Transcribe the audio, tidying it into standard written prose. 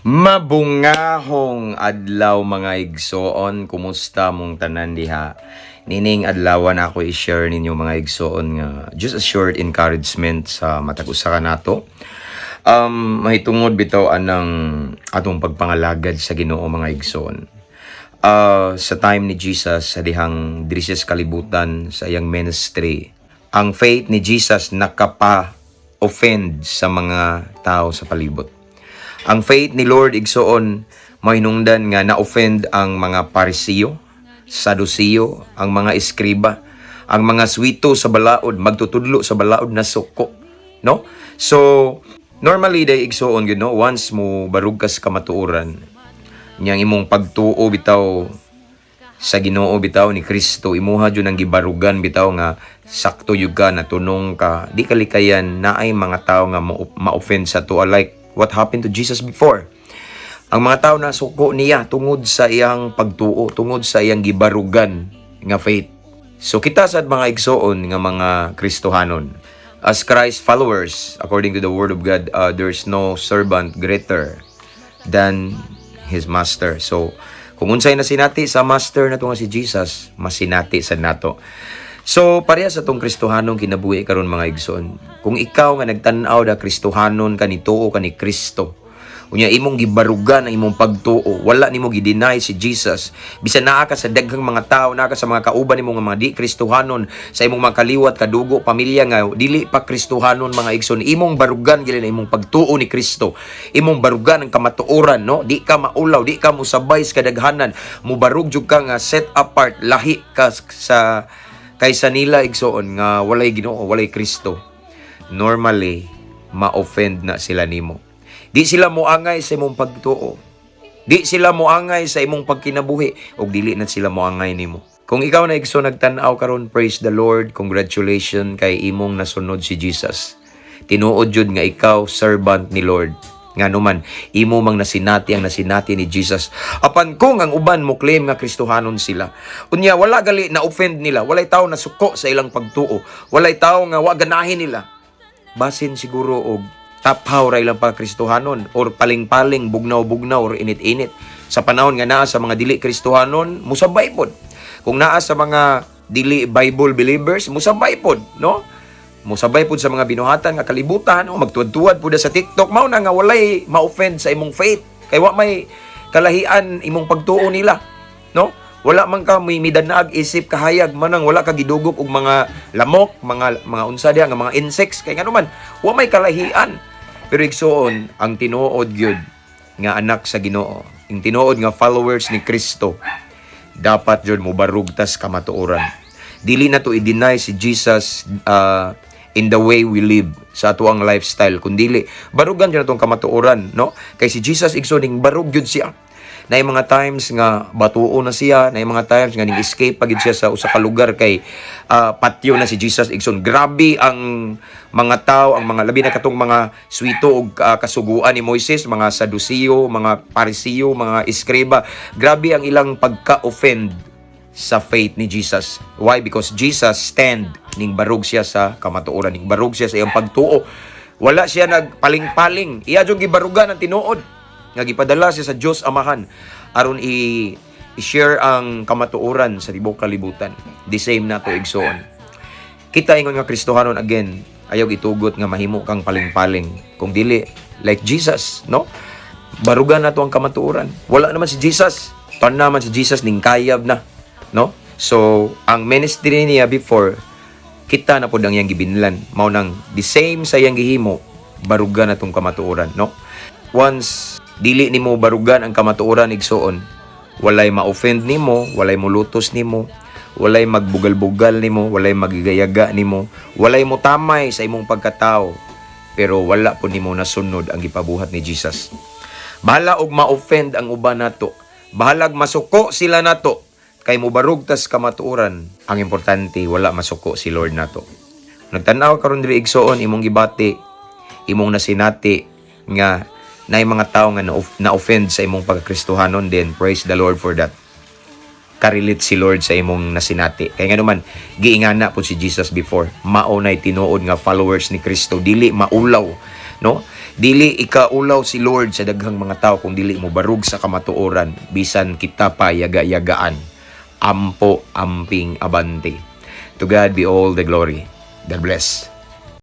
Mabungahong adlaw, mga igsoon, kumusta mong tanan diha? Nining adlaw na ako i-share ninyo, mga igsoon, nga just a short encouragement sa matag usa ka nato. Mahitungod bitaw anang atong pagpangalagad sa Ginoo, mga igsoon. Sa time ni Jesus sa dihang diri siya sa kalibutan sa iyang ministry, ang faith ni Jesus nakapa-offend sa mga tao sa palibot. Ang faith ni Lord, igsoon, mahinungdan nga na-offend ang mga Pariseo, Saduceo, ang mga eskriba, ang mga swito sa balaod, magtutudlo sa balaod na suko, no? So, normally day, igsoon gyud, no, once mo barug ka sa kamatuoran, niyang imong pagtuo bitaw sa Ginoo bitaw ni Kristo, imuha jud ang gibarugan bitaw nga sakto jud ka, natunong ka, di kalikayan naay mga tao nga ma-offend sa tuwa, like what happened to Jesus before. Ang mga tao na suko niya tungod sa iyang pagtuo, tungod sa iyang gibarugan nga faith. So kita sad, mga igsoon, nga mga Kristohanon, as Christ followers, according to the word of God, there's no servant greater than his master. So, kung unsay nasinati sa master nato nga si Jesus, masinati sa nato. So, pareha sa tong Kristohanong kinabuhi karon, mga igsoon. Kung ikaw nga nagtan-aw da Kristohanon ka, ni tuo ka ni Kristo, unya imong gibarugan ang imong pagtuo, wala nimo gi-deny si Jesus. Bisan naa ka sa daghang mga tao, naa ka sa mga kauban nimo nga mga di Kristohanon, sa imong mga kaliwat, kadugo, pamilya nga dili pa Kristohanon, mga igsoon, imong barugan gili na imong pagtuo ni Kristo. Imong barugan ang kamatuoran, no? Di ka maulaw, di ka musabay sa kadaghanan, mubarug jud ka nga set apart, lahi ka sa kaysa nila, igsoon, nga walay Ginoo, walay Kristo. Normally, ma-offend na sila nimo. Di sila moangay sa imong pagtuo. Di sila moangay sa imong pagkinabuhi ug dili na sila moangay nimo. Kung ikaw na, igsoon, nagtan-aw karon, praise the Lord, congratulations kay imong nasunod si Jesus. Tinuod jud nga ikaw servant ni Lord. Nga numan, imo mang nasinati ang nasinati ni Jesus. Apan kung ang uban mo claim nga Kristohanon sila, unya wala gali na offend nila, walay tao na suko sa ilang pagtuo, walay tao nga wa ganahin nila. Basin siguro og taphaw ra ilang pagkristohanon or paling-paling, bugnaw-bugnaw or init-init. Sa panahon nga naa sa mga dili Kristohanon, musabay pod. Kung naa sa mga dili Bible believers, musabay pod, no? Musabay pod sa mga binuhatan nga kalibutan o magtuwad-tuwad pod sa TikTok, mao na nga walay ma-offend sa imong faith kay wa may kalahian imong pagtuo nila, no? Wala man ka may midanaag isip kahayag manang wala ka gidugok og mga lamok, mga unsa diha nga mga insects, kay ngano man wa may kalahian. Pero igsoon, ang tinuod gyud nga anak sa Ginoo, ang tinuod nga followers ni Kristo, dapat jud mobarug tas kamatuoran. Dili na to i-deny si Jesus in the way we live sa atoang lifestyle, kundili barugan jud atong kamatuoran, no? Kay si Jesus, igsoon, ning barug jud siya. Na mga times nga batuo na siya, na mga times nga ning escape pa gid siya sa usa ka lugar kay patyo na si Jesus, igsoon. Grabe ang mga tao, ang mga labi na katong mga swito og kasuguan ni Moises, mga Saduceo, mga Pariseo, mga eskriba. Grabe ang ilang pagka-offend sa faith ni Jesus. Why? Because Jesus stand, ning barug siya sa kamatuoran, ning barug siya sa iyang pagtuo. Wala siya nagpaling-paling. Iya jud gibarugan ang tinuod nga gipadala siya sa Dios Amahan aron i-share ang kamatuoran sa tibuok kalibutan. The same na to, igsoon. Kita ingon nga Kristohanon, again, ayaw itugot nga mahimo kang paling-paling. Kung dili like Jesus, no? Barugan na to ang kamatuoran. Wala naman si Jesus. Tan naman si Jesus ning kayab na, no? So, ang ministry niya before, kita na pod ang iyang gibinlan. Mao nang the same sa iyang gihimo, barugan na tong kamatuoran, no? Once dili nimo barugan ang kamatuoran, igsoon, walay ma-offend nimo, walay mulutos nimo, walay magbugal-bugal nimo, walay magigayaga nimo, walay mo tamay sa imong pagkatao, pero wala po nimo nasunod ang gipabuhat ni Jesus. Bahala og ma-offend ang uban nato. Bahalag masuko sila nato kay mobarug tas kamatuoran. Ang importante, wala masuko si Lord nato. Nagtan-aw karon diri, igsoon, imong gibati, imong nasinati nga naay mga tao nga na-offend sa imong pagkakristohanon, then praise the Lord for that. Ka-relate si Lord sa imong nasinati. Kaya nga naman, giingana po si Jesus before. Mao na'y tinuod nga followers ni Kristo. Dili maulaw no? Dili ikaulaw si Lord sa daghang mga tao kung dili mo barug sa kamatuoran, bisan kita pa yaga-yagaan. Ampo, amping, abante. To God be all the glory. God bless.